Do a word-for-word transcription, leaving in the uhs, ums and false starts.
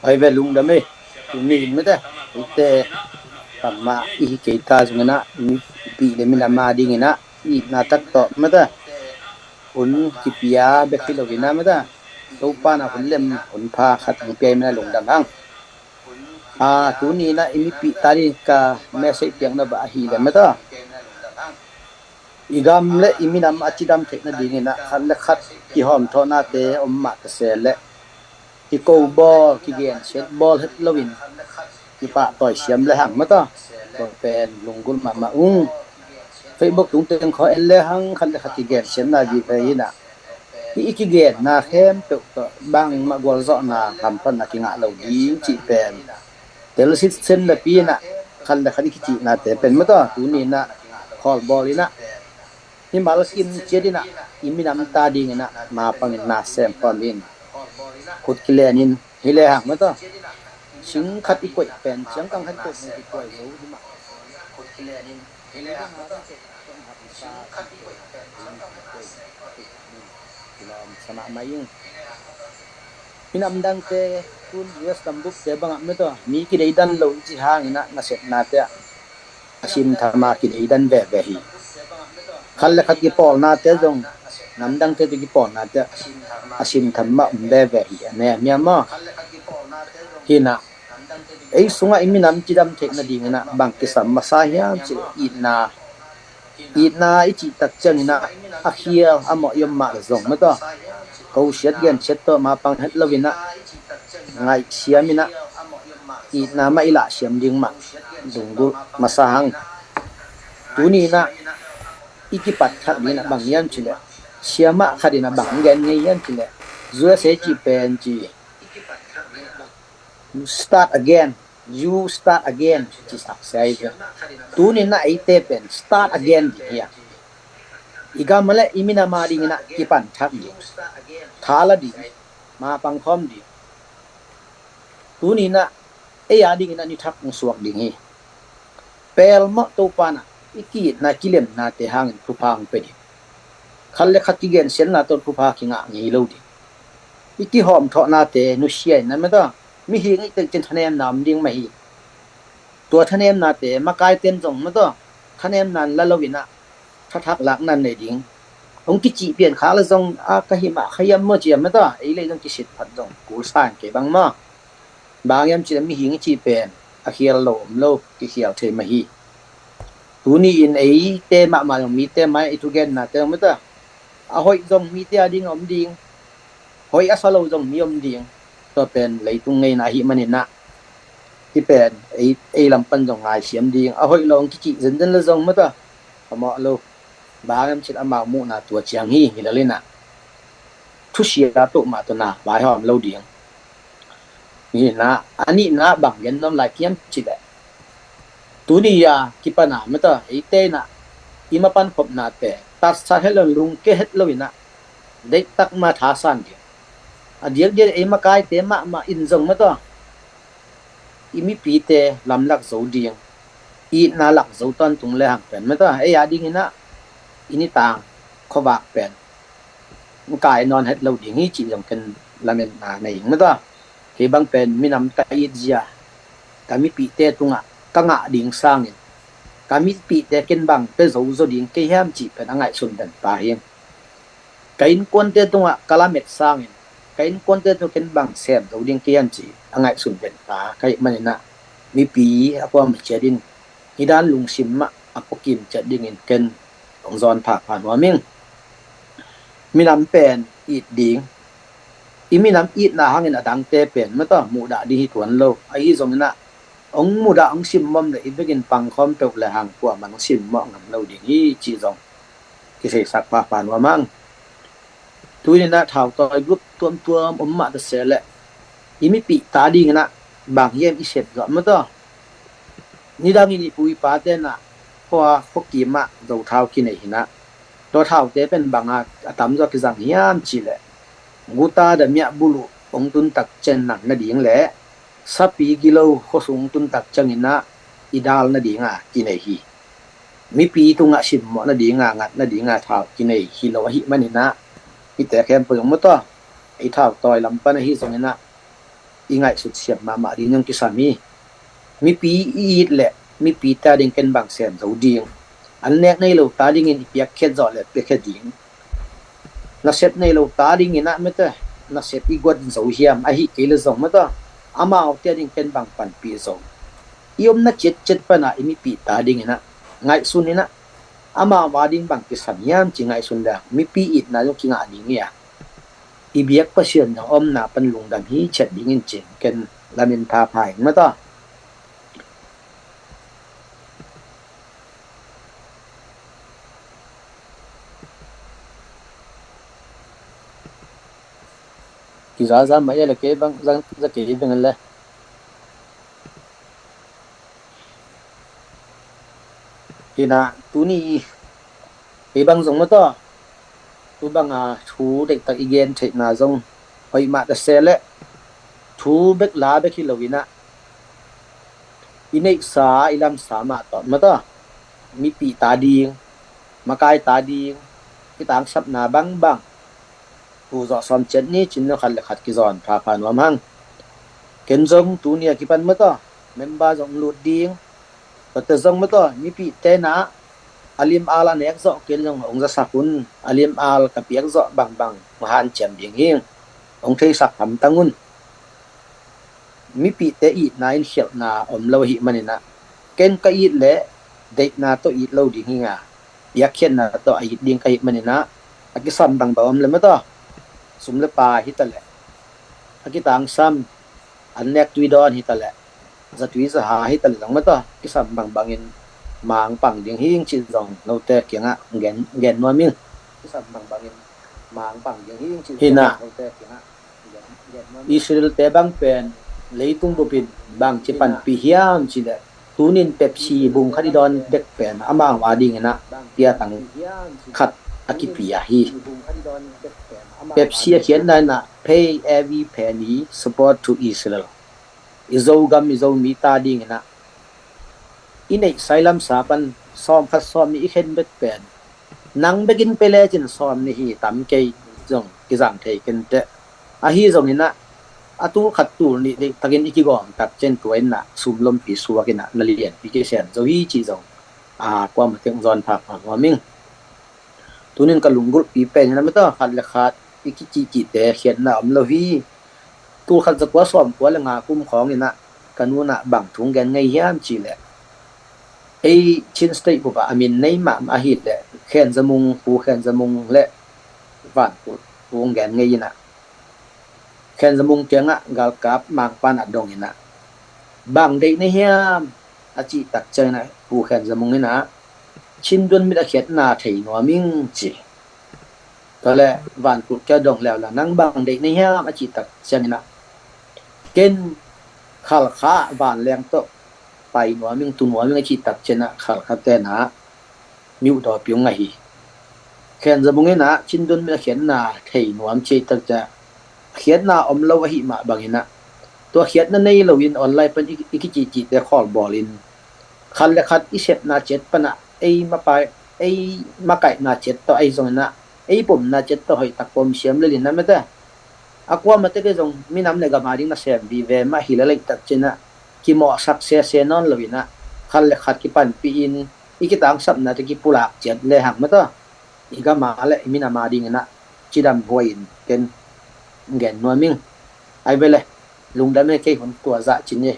Ai ve lungdam ei. Tuni in mete, ite pamma i hi kei ta zong inah, i mipih le minam a ding inah, i itna tak tawh mete, hun kipia bek hi lo inah mete, Topa na hun lem hun pha khat hong pia i mete lungdam hang. A, tuni inah i mipih ta ding ka message piakna bah ahi le mete, i gam le i minam a cidam theihna ding inah khat le khat kihawmthawhnate om mah ta se le, kiko bawl, kigensiat bawl het loin kipahtawi siam le hang mata, tua pen lunggulh mahmah ung. Facebook tung teng khaw en le hang khat le khat kigensiatna vive inah, i, i kigenna khempeuh tawh bangmah gualzawhna hamphatna kingah lo ding cih pen telsit sen le pi inah khat le khat i kicihnate pen mata, tuni inah khawlbawl inah, hi malkim ciat inah, i minam ta ding inah mapangin na sem khawm in, khut kilen in hi le hang mata, sing khat i koih pen ciangkang khat i koih, i koih zo hi mah. Minam dangte tun U S tambukte bangah mata, mi kideidan lo i ci hang inah nasepnate ah a simtham a kideidan veve hi. Khat le khat kipawlnate zong, namdangte tawh kipawlnate a simtham mah um veve hi. A ne miam maw? Hi inah, ei sungah i minam cidam theihna ding inah bang kisam masa hiam cih itna, itna i cih tak ciang inah a khial a mawh i om mah le zong mata, kosiat gensiat tawh mapang het lo inah ngaihsiam inah, itna mah i lahsiam ding mah lunggulh masa hang. Tuni inah i kipat thak ding inah bang hiam cih leh, siamah khat inah bang gen ngei hiam cih leh, U S A cih pen ci, start again, you start again, ci sak sia hi. Tuni inah eite pen start again ding hi a, i gam le i minam a ding inah kipan thak ding, thala ding, mapang khawm ding. Tuni inah ei a ding inah ni thak hong suak ding hi. Pelmawh Topa inah i ki-itna kilemnate hangin thupha hong pia ding. Khat le khat kigensiatna tawh thupha kingah ngei lo ding. I kihawmthawhnate nusia inah mata, mihing i tek cin thanemna om ding mah hi. Tua thanemnate makaiten zong mata, thanemna in la lo inah thathak lakna in nei ding. Hong kicih pian khak le zong a ka hi mah kha hiam maw ci a mata, ei le zong kisit phat zong kul sa in kei bang maw. Bang hiam cih leh mihing i cih pen a khial lo om lo, kikhial thei mah hi. Tuni in eite mahmah zong mite mai i thugennate zong mata, a hoih zong mite a ding a om ding, hoih a sa lo zong mi om ding. Tua pen leitung ngeina ahih man inah, hih pen ei, ei lam pan zong ngaisiam ding. A hoih lo hong kicih zenzen le zong mata, a mawh lo. Bang hiam cih leh amau muhna tua ciang hi, hi lel inah thusia peuhmah tawh na vaihawm lo ding. Hi inah, a nihna bang gen nuam lai hiam cih leh, tuni a kipan a mata, eite inah i mapan khopnate tatsat het lo, lungke het lo inah deihtak mah thasan ding. A diakdiak ei makaite mahmah in zong mata, i mipite lamlak zo ding, i itna lak zo tawntung le hang pen mata, ei a ding inah i nitang khuavak pen kai nawn het lo ding hi cih zong ken lametna nei ing mata. Kei bang pen minam ka it zia, ka mipihte tungah ka ngah ding sangin, ka mipihte ken bang pia zo zaw ding kei hiam cih pen a ngaihsun den pah hi. Ka innkuante tungah ka lamet sangin, ka innkuante tungah ken bang sem zo ding kei hiam cih a ngaihsun den pah ka hih man inah, mipi a kuama ciat in hih dan lungsim mah a puakim ciat dingin ken hong zawn phapha nuam ing. Minam pen it ding, i minam itna hangin a dangte pen mata muhdah ding hi tuan lo. Ahi zong inah hong muhdah, hong simmawh le i vekin pangkhawm peuh le hang kuamah hong simmawh ngam lo ding hi cih zong kiseisak phapha nuam hang. Tuni inah thautawi group tuamtuam om mah ta se leh, i mipih ta ding inah bang hiam i sep zawh mata, nidangin i pu i pate inah khua, khuakim ah zo thau kinei hi inah, tua thaute pen bang a a tamzaw kizang hiam cih leh, guta damiah buluh hong tun tak ciang nang nading le sapi gilo khuasung tun tak ciang inah i dal nading a kinei hi. Mipi tungah simmawh nading a, ngat nading a thau kinei hi lo ahih man inah, hihte khempeuh zong mata, ei thautawi lam pan ahi zong inah, i ngaihsut siam mahmah ding zong kisam hi. Mipi i it leh mipi ta ding ken bang sem zo ding. An nek nei lo ta dingin i piakkhiat zawh leh piakkhiat ding. Nasep nei lo ta dingin ah mete, nasep i guat zo hiam, ahi kei le zong mete, amaute a ding ken bang panpih zo. I omna ciatciat pana i mipi ta dingin ah ngaihsun in ah, amau a ding bang kisam hiam ci ngaihsun le mipi itna zong kingah ding hi a, i biak Pasian zong omna pan lungdam hi ciat dingin cing ken lamin pha pha ing mata. Kizaza mah ia le kei bang zang za kei bang le. Ina tuni kei bang zong mata. Tu banga thu deihtak i gen theihna zong hoih mah ta se leh thu bek la bek hi lo in ah, i neihsa i lamsa mah tawh mata, mipi ta ding, makai ta ding, i tangsapna bangbang thu zawh sawm ciat ni cin lo khat le khat kizawn phapha nuam hang. Ken zong tuni a kipan mata member zong lut ding. Tua te zong mata mipite na a lim al a nek zawh kei zong hong zasak un, a lim al ka piak zawh bangbang hong hanciam ding hi. Hong theisak hamtang un. Mipite itna in khialhna om lo ahih manin ah, ken ka it leh deihna tawh it lo ding hi a, piakkhiatna tawh a it ding ka hih manin ah, a kisam bangbang om le mata, sum le pai hi ta leh, a kitangsam an nek tui dawn hi ta leh, zatui zaha hi ta leh zong mata, kisam bangbangin mang pang ding hi ing cih zong note kiangah gen nuam ing. Kisam bangbangin mang pang ding hi ing cih zong note kiangah. Israel te bang pen leitung bupin bang ci panpih hiam ci leh, tunin Pepsi bung khat i dawn dek pen amau a dingin ah piatang khat a kipia hi. Pepsi a khiatna in ah pay every penny, support to Israel. I Zogam i Zomi ta dingin ah i neihsa i lamsa pan sawm khat sawm nih i khen bet pen nang bekin pe lecin sawm nih hi tam kei zong kizang thei ken teh. Ahi zongin ah a tul khat tul nih deihtakin i kigawm tak ciang tua in ah sum lompi suak in ah na lianpi kisen zo hi cih zong a kuamah teng zawn phapha nuam ing. Tunin ka lunggulhpi pen in ah mata khat le khat i kiciccihte khiatna om lo hi. Tul khat za kua sawm kua le nga kum khawngin ah ka nu in ah bang thu gen ngei hiam ci leh, ei Chin State bup ah a min nei mahmah ahih leh Khen Za Mung, Pu Khen Za Mung le Van Kulh thu gen ngei in ah, Khen Za Mung kiangah galkap mangpa in ah dong in ah, bang deih na hiam a cih tak ciangin ah Pu Khen Za Mung in ah, Chin duan mit a khiatna thei nuam ing ci. Tua leh Van Kulh kia dong leuleu, nang bang deih na hiam a cih tak ciangin ah, ken Khalkha ah vanleng tawh pai nuam ing, tu nuam ing a cih tak ciangin ah Khalkha te in ah miuh dawpi ung ahi. Khen Za Mung in ah Chin duan mit a khiatna thei nuam ci tak ciang khiatna om lo ahih mah bangin ah, tua khiatna nei loin online pan i, i kiciccihte khawl bawlin khat le khat i sepna ciat pan ah ei mapai, ei makaihna ciat tawh ahi zongin ah ei pomna ciat tawh hoih tak pom siam lel in ah mete, a kuamah tek zong minam le gam a ding nasem vive mah hi lel ahih tak ciangin ah kimawhsak sese nawn loin ah khat le khat kipanpih in i kitangsapna te kipulak ciat le hang mata, i gam a le i minam a dingin ah cidam huai in ken gen nuam ing. Ai ve le, lungdam e, kei hun tua zah cin e.